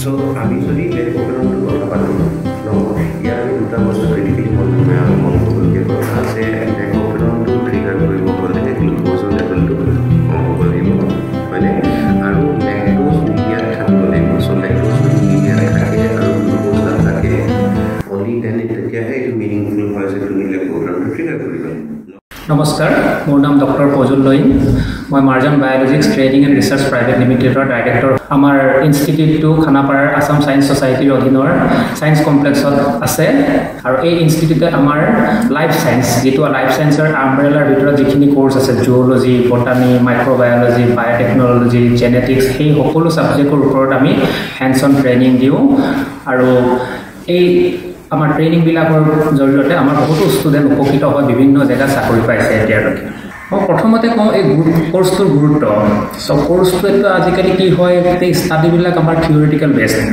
চ' আমি যদি লেক অপেৰণটোৰ কথা পাতোঁ ন, ইয়াত আমি দুটা বস্তু ক্ৰিটিকেলি মন কৰিবলগীয়া কথা যে লেক অপেৰণটো ট্ৰিগাৰ কৰিব হ'লে গ্লুক'জৰ লেভেলটো কম হ'ব লাগিব, হয়নে? আৰু লেক্ট'জ মিডিয়াত থাকিব লাগিব। চ' লেক্ট'জ যদি মিডিয়াত থাকে আৰু গ্লুক'জ নাথাকে, অনলি then তেতিয়াহে এইটো মিনিংফুল হয় যে তুমি লেক অপেৰণটো ট্ৰিগাৰ কৰিবা। নমস্কাৰ, মোৰ নাম ডক্টৰ প্ৰজ্বল লইন। মই মাৰ্জন বায়'লজিক্স ট্ৰেইনিং এণ্ড ৰিচাৰ্চ প্ৰাইভেট লিমিটেডৰ ডাইৰেক্টৰ। আমাৰ ইনষ্টিটিউটটো খানাপাৰাৰ আছাম ছায়েন্স ছ'চাইটিৰ অধীনৰ ছায়েন্স কমপ্লেক্সত আছে আৰু এই ইনষ্টিটিউটে আমাৰ লাইফ ছায়েন্স, যিটো লাইফ ছায়েন্সৰ আমব্ৰেলাৰ ভিতৰত যিখিনি কৰ্চ আছে, জুঅ'লজি, বটানী, মাইক্ৰ'বায়'লজি, বায়'টেকন'লজি, জেনেটিক্স, সেই সকলো ছাবজেক্টৰ ওপৰত আমি হেণ্ডছ অন ট্ৰেইনিং দিওঁ। আৰু এই আমাৰ ট্ৰেইনিংবিলাকৰ জৰিয়তে আমাৰ বহুতো ষ্টুডেণ্ট উপকৃত হয়, বিভিন্ন জেগাত চাকৰি পাইছে এতিয়ালৈকে। মই প্ৰথমতে কওঁ এই কৰ্চটোৰ গুৰুত্ব। চ' কৰ্চটোৱেতো আজিকালি কি হয়, গোটেই ষ্টাডিবিলাক আমাৰ থিয়ৰিটিকেল বেছড,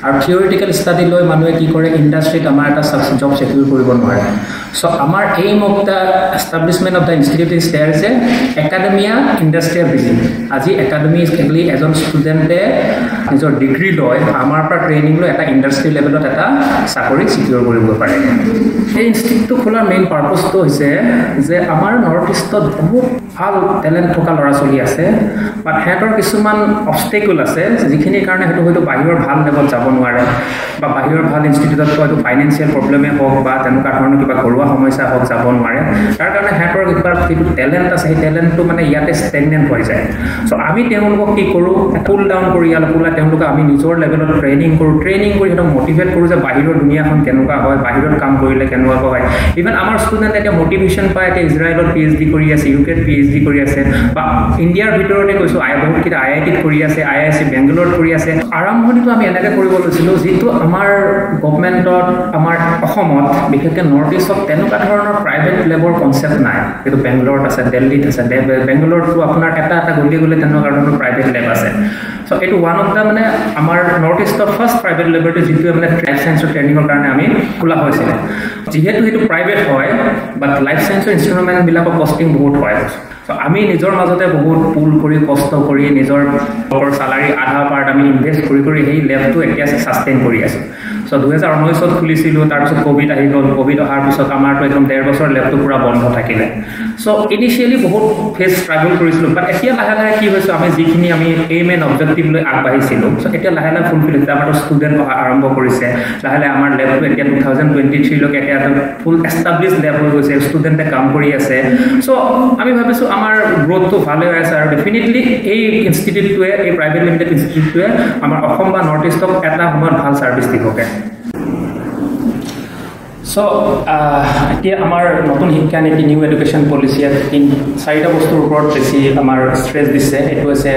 আৰু থিয়ৰিটিকেল ষ্টাডি লৈ মানুহে কি কৰে, ইণ্ডাষ্ট্ৰীত আমাৰ এটা জব ছেকিউৰ কৰিব নোৱাৰে। চ' আমাৰ aim of the establishment of the institute is there যে একাডেমিয়া ইণ্ডাষ্ট্ৰিয়া বিজি। আজি একাডেমিকেলি এজন ষ্টুডেণ্টে নিজৰ ডিগ্ৰী লৈ আমাৰ পৰা ট্ৰেইনিং লৈ এটা ইণ্ডাষ্ট্ৰী লেভেলত এটা চাকৰি ছিকিউৰ কৰিব পাৰে। এই ইনষ্টিটিউটটো খোলাৰ মেইন পাৰ্পজটো হৈছে যে আমাৰ নৰ্থ ইষ্টত বহুত ভাল টেলেণ্ট থকা ল'ৰা ছোৱালী আছে, বাট সিহঁতৰ কিছুমান অবষ্টেকল আছে যিখিনিৰ কাৰণে সেইটো হয়তো বাহিৰৰ ভাল লেভেলত যাব নোৱাৰে, বা বাহিৰৰ ভাল ইনষ্টিটিউটত হয়তো ফাইনেন্সিয়েল প্ৰব্লেমেই হওক বা তেনেকুৱা ধৰণৰ কিবা ঘৰুৱা সমস্যা হওক যাব নোৱাৰে। তাৰ কাৰণে সিহঁতৰ কিবা যিটো টেলেণ্ট আছে, সেই টেলেণ্টটো মানে ইয়াতে ষ্টেগনেণ্ট হৈ যায়। চ' আমি তেওঁলোকক কি কৰোঁ, পুল ডাউন কৰি ইয়ালৈ পুলাই তেওঁলোকক আমি নিজৰ লেভেলত ট্ৰেইনিং কৰোঁ। ট্ৰেইনিং কৰি সিহঁতক মটিভেট কৰোঁ যে বাহিৰৰ দুনীয়াখন কেনেকুৱা হয়, বাহিৰত কাম কৰিলে কেনেকুৱা হয়। ইভেন আমাৰ ষ্টুডেণ্ট এতিয়া মটিভেশ্যন পাই এতিয়া ইজৰাইলত পিএইচডি কৰি আছে, ইউকেত পিএইচডি কৰি আছে, বা ইণ্ডিয়াৰ ভিতৰতে কৈছোঁ বহুতকেইটা আইআইটিত কৰি আছে, আইআইচি বেংগলোৰত কৰি আছে। আৰম্ভণিটো আমি এনেকৈ কৰিব লৈছিলোঁ, যিটো আমাৰ গভমেণ্টত, আমাৰ অসমত বিশেষকৈ নৰ্থ ইষ্টত তেনেকুৱা ধৰণৰ প্ৰাইভেট লেবৰ কনচেপ্ট নাই। সেইটো বেংগলোৰত আছে, দিল্লীত আছে। বেংগলোৰতো আপোনাৰ এটা এটা গলিয়ে গলিয়ে তেনেকুৱা ধৰণৰ প্ৰাইভেট লেব আছে। চ' এইটো ওৱান অফ the মানে আমাৰ নৰ্থ ইষ্টৰ ফাৰ্ষ্ট প্ৰাইভেট লেবৰেটৰী, যিটোৱে মানে লাইফ চায়েন্সৰ ট্ৰেইনিঙৰ কাৰণে আমি খোলা হৈছিলে। যিহেতু সেইটো প্ৰাইভেট হয়, বাট লাইফ চায়েন্সৰ ইনষ্ট্ৰুমেণ্টবিলাকৰ কষ্টিং বহুত হয়। চ' আমি নিজৰ মাজতে বহুত পুল কৰি, কষ্ট কৰি, নিজৰ চালাৰী আধা পাৰ্ট আমি ইনভেষ্ট কৰি কৰি সেই লেবটো এতিয়া ছাষ্টেইন কৰি আছোঁ। চ' 2019ত খুলিছিলোঁ, তাৰপিছত ক'ভিড আহি গ'ল। ক'ভিড অহাৰ পিছত আমাৰতো একদম 1.5 বছৰ লেবটো পূৰা বন্ধ থাকিলে। চ' ইনিচিয়েলি বহুত ফেজ ষ্ট্ৰাগল কৰিছিলোঁ, বাট এতিয়া লাহে লাহে কি হৈছে, আমি যিখিনি আমি এইম এণ্ড অবজেক্টিভ লৈ আগবাঢ়িছিলোঁ, চ' এতিয়া লাহে লাহে ফুলফিল হৈছে। আমাৰতো ষ্টুডেণ্ট অহা আৰম্ভ কৰিছে লাহে লাহে। আমাৰ লেবটো এতিয়া 2023লৈকে এতিয়া এটা ফুল এষ্টাব্লিছ লেব হৈ গৈছে, ষ্টুডেণ্টে কাম কৰি আছে। চ' আমি ভাবিছোঁ আমাৰ গ্ৰ'থটো ভালে হৈ আছে আৰু ডেফিনেটলি এই ইনষ্টিটিউটটোৱে, এই প্ৰাইভেট লিমিটেড ইনষ্টিটিউটটোৱে আমাৰ অসম বা নৰ্থ ইষ্টক এটা সময়ত ভাল ছাৰ্ভিচ দিবগৈ। চ' এতিয়া আমাৰ নতুন শিক্ষানীতি, নিউ এডুকেশ্যন পলিচিয়ে তিন চাৰিটা বস্তুৰ ওপৰত বেছি আমাৰ ষ্ট্ৰেছ দিছে। সেইটো হৈছে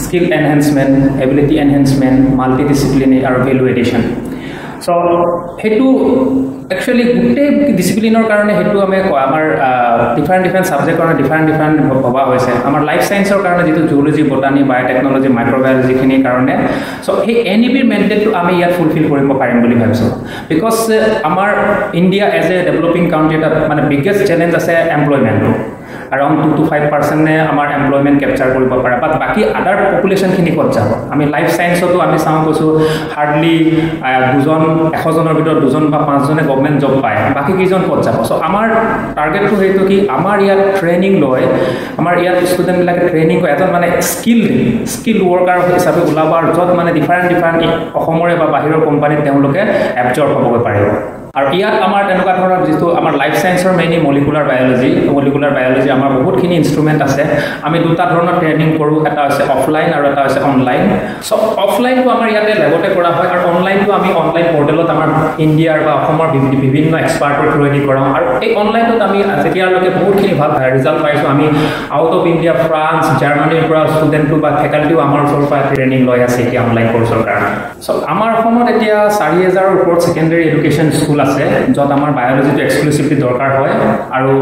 skill enhancement, ability enhancement, multi disciplinary আৰু ভেলু এডিশ্যন। চ' সেইটো একচুৱেলি গোটেই ডিচিপ্লিনৰ কাৰণে সেইটো আমি আমাৰ ডিফাৰেণ্ট ডিফাৰেণ্ট ছাবজেক্টৰ কাৰণে ডিফাৰেণ্ট ডিফাৰেণ্ট ভবা হৈছে। আমাৰ লাইফ চায়েন্সৰ কাৰণে যিটো জুলজি, বটানী, বায়'টেকনলজি, মাইক্ৰ'বায়'লজিখিনিৰ কাৰণে, চ' সেই এনইপিৰ মেণ্ডেটটো আমি ইয়াত ফুলফিল কৰিব পাৰিম বুলি ভাবিছোঁ। Because আমাৰ India as a developing country এটা মানে বিগেষ্ট চেলেঞ্জ আছে এমপ্লয়মেণ্টটো। এৰাউণ্ড 2 টু 5 পাৰ্চেণ্টে আমাৰ এমপ্লয়মেণ্ট কেপচাৰ কৰিব পাৰে, বাট বাকী আদাৰ পপুলেশ্যনখিনি ক'ত যাব? আমি লাইফ চায়েন্সতো আমি চাওঁ, কৈছোঁ, হাৰ্ডলি দুজন, 100জনৰ ভিতৰত দুজন বা পাঁচজনে গভমেণ্ট জব পায়, বাকী কেইজন ক'ত যাব? চ' আমাৰ টাৰ্গেটটো সেইটো কি আমাৰ ইয়াত ট্ৰেইনিং লৈ, আমাৰ ইয়াত ষ্টুডেণ্টবিলাকে ট্ৰেইনিং কৰি এজন মানে স্কিল ৱৰ্কাৰ হিচাপে ওলাব আৰু য'ত মানে ডিফাৰেণ্ট ডিফাৰেণ্ট অসমৰে বা বাহিৰৰ কোম্পানীত তেওঁলোকে এবজৰ্ব হ'বগৈ পাৰিব। আৰু ইয়াত আমাৰ তেনেকুৱা ধৰণৰ যিটো আমাৰ লাইফ চায়েন্সৰ mainly molecular biology, molecular biology আমাৰ বহুতখিনি ইনষ্ট্ৰুমেণ্ট আছে। আমি দুটা ধৰণৰ ট্ৰেইনিং কৰোঁ, এটা হৈছে অফলাইন আৰু এটা হৈছে অনলাইন। চ' অফলাইনটো আমাৰ ইয়াতে লেবতে কৰা হয় আৰু অনলাইনটো আমি অনলাইন পৰ্টেলত আমাৰ ইণ্ডিয়াৰ বা অসমৰ বিভিন্ন এক্সপাৰ্টৰ থ্ৰুৱেদি কৰাওঁ। আৰু এই অনলাইনটোত আমি যেতিয়ালৈকে বহুতখিনি ভাল ৰিজাল্ট পাইছোঁ। আমি আউট অফ ইণ্ডিয়া, ফ্ৰান্স, জাৰ্মানীৰ পৰা ষ্টুডেণ্টটো বা ফেকাল্টিও আমাৰ ওচৰৰ পৰা ট্ৰেইনিং লৈ আছে এতিয়া অনলাইন কৰ্চৰ কাৰণে। চ' আমাৰ অসমত এতিয়া 4000ৰ ওপৰত ছেকেণ্ডেৰী এডুকেশ্যন স্কুল আছে, য'ত আমাৰ বায়'লজিটো এক্সক্লুচিভলি দৰকাৰ হয়, আৰু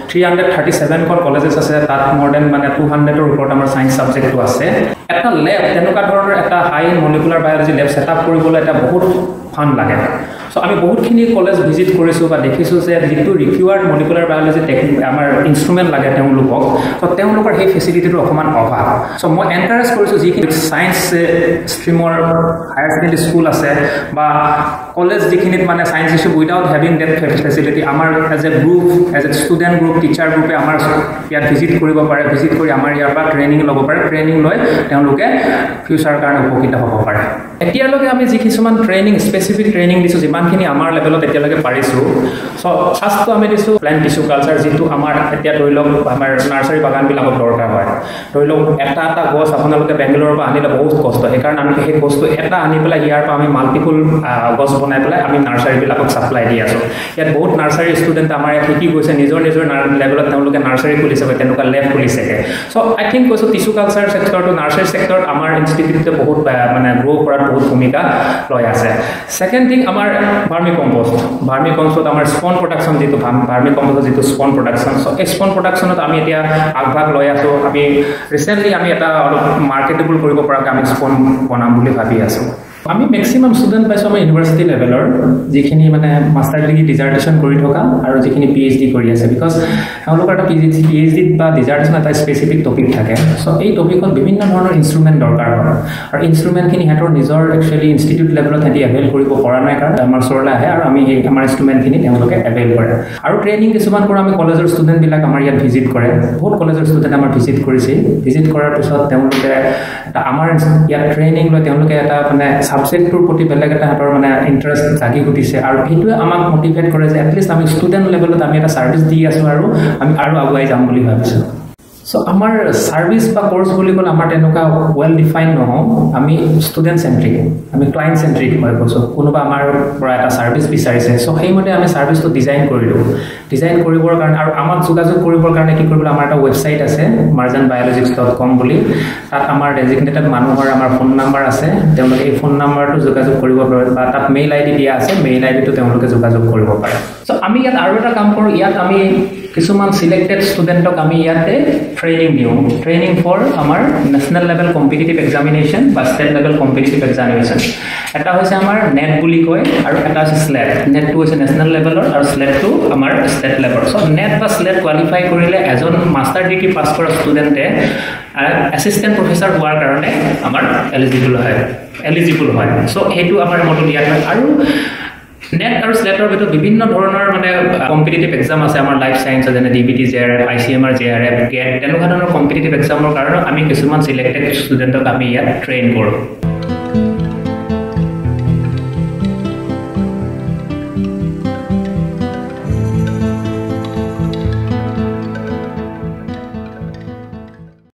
337খন কলেজেছ আছে, তাত মোৰ then মানে 200ৰ ওপৰত আমাৰ ছায়েন্স ছাবজেক্টটো আছে। এটা লেব, তেনেকুৱা ধৰণৰ এটা হাই মলিকুলাৰ বায়'লজি লেব ছেট আপ কৰিবলৈ এটা বহুত ফাণ্ড লাগে। চ' চ' আমি বহুতখিনি কলেজ ভিজিট কৰিছোঁ বা দেখিছোঁ যে যিটো ৰিকুৱাৰ্ড মলিকুলাৰ বায়'লজি টেকনিক আমাৰ ইনষ্ট্ৰুমেণ্ট লাগে তেওঁলোকক, চ' তেওঁলোকৰ সেই ফেচিলিটিটো অকণমান অভাৱ। চ' মই এনকাৰেজ কৰিছোঁ যিখিনি ছায়েন্স ষ্ট্ৰীমৰ হায়াৰ ছেকেণ্ডেৰী স্কুল আছে বা কলেজ যিখিনিত মানে science issue without having that facility, আমাৰ as a group, as a student group, teacher গ্ৰুপে আমাৰ ইয়াত ভিজিট কৰিব পাৰে, ভিজিট কৰি আমাৰ ইয়াৰ পৰা ট্ৰেইনিং ল'ব পাৰে, ট্ৰেইনিং লৈ তেওঁলোকে ফিউচাৰৰ কাৰণে উপকৃত হ'ব পাৰে। এতিয়ালৈকে আমি যি কিছুমান ট্ৰেইনিং, স্পেচিফিক ট্ৰেইনিং দিছোঁ, যিমানখিনি আমাৰ লেভেলত এতিয়ালৈকে পাৰিছোঁ। চ' ফাৰ্ষ্টটো আমি দিছোঁ প্লেণ্ট টিচু কালচাৰ, যিটো আমাৰ এতিয়া ধৰি লওক আমাৰ নাৰ্চাৰী বাগানবিলাকত দৰকাৰ হয়। ধৰি লওক এটা এটা গছ আপোনালোকে বেংগলোৰৰ পৰা আনিলে বহুত কষ্ট, সেইকাৰণে আমি সেই বস্তু এটা আনি পেলাই ইয়াৰ পৰা আমি মাল্টিপুল গছ বনাই পেলাই আমি নাৰ্চাৰীবিলাকক ছাপ্লাই দি আছোঁ। ইয়াত বহুত নাৰ্চাৰী ষ্টুডেণ্ট আমাৰ ইয়াত শিকি গৈছে, নিজৰ নিজৰ লেভেলত তেওঁলোকে নাৰ্চাৰী খুলিছেগৈ, তেনেকুৱা লেব খুলিছেগৈ। চ' আই থিংক কৈছোঁ টিচু কালচাৰ ছেক্টৰটো, নাৰ্চাৰী ছেক্টৰত আমাৰ ইনষ্টিটিউটে বহুত মানে গ্ৰ' কৰাত বহুত ভূমিকা লৈ আছে। ছেকেণ্ড থিং আমাৰ ভাৰ্মি কম্প'ষ্ট, ভাৰ্মি কম্প'ষ্ট আমাৰ স্পন প্ৰডাকশ্যন, যিটো ভাৰ্মি কম্প'ষ্টৰ যিটো স্পন প্ৰডাকশ্যন, চ' এই স্পন প্ৰডাকশ্যনত আমি এতিয়া আগভাগ লৈ আছোঁ। আমি ৰিচেণ্টলি আমি এটা অলপ মাৰ্কেটেবল কৰিব পৰাকৈ আমি স্পন বনাম বুলি ভাবি আছোঁ। আমি মেক্সিমাম ষ্টুডেণ্ট পাইছোঁ আমাৰ ইউনিভাৰ্চিটি লেভেলৰ, যিখিনি মানে মাষ্টাৰ ডিগ্ৰী ডিজাৰ্টেশ্যন কৰি থকা আৰু যিখিনি PhD কৰি আছে, because তেওঁলোকৰ এটা PhD বা ডিজাৰ্টেশ্যন এটা স্পেচিফিক টপিক থাকে। চ' এই টপিকত বিভিন্ন ধৰণৰ ইনষ্ট্ৰুমেণ্ট দৰকাৰ হয় আৰু ইনষ্ট্ৰুমেণ্টখিনি সিহঁতৰ নিজৰ একচুৱেলি ইনষ্টিটিউট লেভেলত সিহঁতি এভেইল কৰিব পৰা নাই কাৰণে আমাৰ ওচৰলৈ আহে আৰু আমি সেই আমাৰ ইনষ্ট্ৰুমেণ্টখিনি তেওঁলোকে এভেইল কৰে। আৰু ট্ৰেইনিং কিছুমান কৰোঁ আমি, কলেজৰ ষ্টুডেণ্টবিলাক আমাৰ ইয়াত ভিজিট কৰে, বহুত কলেজৰ ষ্টুডেণ্ট আমাৰ ভিজিট কৰিছিল। ভিজিট কৰাৰ পিছত তেওঁলোকে এটা আমাৰ ইয়াত ট্ৰেইনিং লৈ তেওঁলোকে এটা মানে ছাবজেক্টটোৰ প্ৰতি বেলেগ এটা সিহঁতৰ মানে ইণ্টাৰেষ্ট জাগি উঠিছে আৰু সেইটোৱে আমাক মটিভেট কৰে যে এটলিষ্ট আমি ষ্টুডেণ্ট লেভেলত আমি এটা ছাৰ্ভিচ দি আছোঁ আৰু আমি আৰু আগুৱাই যাম বুলি ভাবিছোঁ। চ' আমাৰ ছাৰ্ভিচ বা কৰ্চ বুলি ক'লে আমাৰ তেনেকুৱা ৱেল ডিফাইন নহওঁ, আমি ষ্টুডেণ্ট চেণ্ট্ৰিক, আমি ক্লাইণ্ট চেণ্ট্ৰিক হয় কৈছোঁ। কোনোবা আমাৰ পৰা এটা ছাৰ্ভিচ বিচাৰিছে, চ' সেইমতে আমি ছাৰ্ভিচটো ডিজাইন কৰিলোঁ। ডিজাইন কৰিবৰ কাৰণে আৰু আমাক যোগাযোগ কৰিবৰ কাৰণে কি কৰিবলৈ, আমাৰ এটা ৱেবছাইট আছে marjanbiologics.com বুলি, তাত আমাৰ ডেজিগনেটেড মানুহৰ আমাৰ ফোন নাম্বাৰ আছে, তেওঁলোকে এই ফোন নাম্বাৰটো যোগাযোগ কৰিব পাৰে বা তাত মেইল আই ডি দিয়া আছে, মেইল আই ডিটো তেওঁলোকে যোগাযোগ কৰিব পাৰে। চ' আমি ইয়াত আৰু এটা কাম কৰোঁ, ইয়াত আমি কিছুমান চিলেক্টেড ষ্টুডেণ্টক আমি ইয়াতে ট্ৰেইনিং দিওঁ, ট্ৰেইনিং ফৰ আমাৰ নেশ্যনেল লেভেল কম্পিটিটিভ এক্সামিনেশ্যন বা ষ্টেট লেভেল কম্পিটিটিভ এক্সামিনেশ্যন। এটা হৈছে আমাৰ নেট বুলি কয় আৰু এটা হৈছে স্লেট। নেটটো হৈছে নেশ্যনেল লেভেলৰ আৰু স্লেটটো আমাৰ ষ্টেট লেভেলৰ। চ' নেট বা স্লেট কোৱালিফাই কৰিলে এজন মাষ্টাৰ ডিগ্ৰী পাছ কৰা ষ্টুডেণ্টে এছিষ্টেণ্ট প্ৰফেচাৰ হোৱাৰ কাৰণে আমাৰ এলিজিবল হয়। চ' সেইটো আমাৰ মতত ইয়াত হয়। আৰু নেট আৰু স্লেটৰ ভিতৰত বিভিন্ন ধৰণৰ মানে কম্পিটিটিভ এক্সাম আছে আমাৰ লাইফ চায়েন্সৰ, যেনে DBT, JRF, ICMR, JRF, GATE, তেনেকুৱা ধৰণৰ কম্পিটিটিভ এক্সামৰ কাৰণে আমি কিছুমান চিলেক্টেড ষ্টুডেণ্টক আমি ইয়াত ট্ৰেইন কৰোঁ।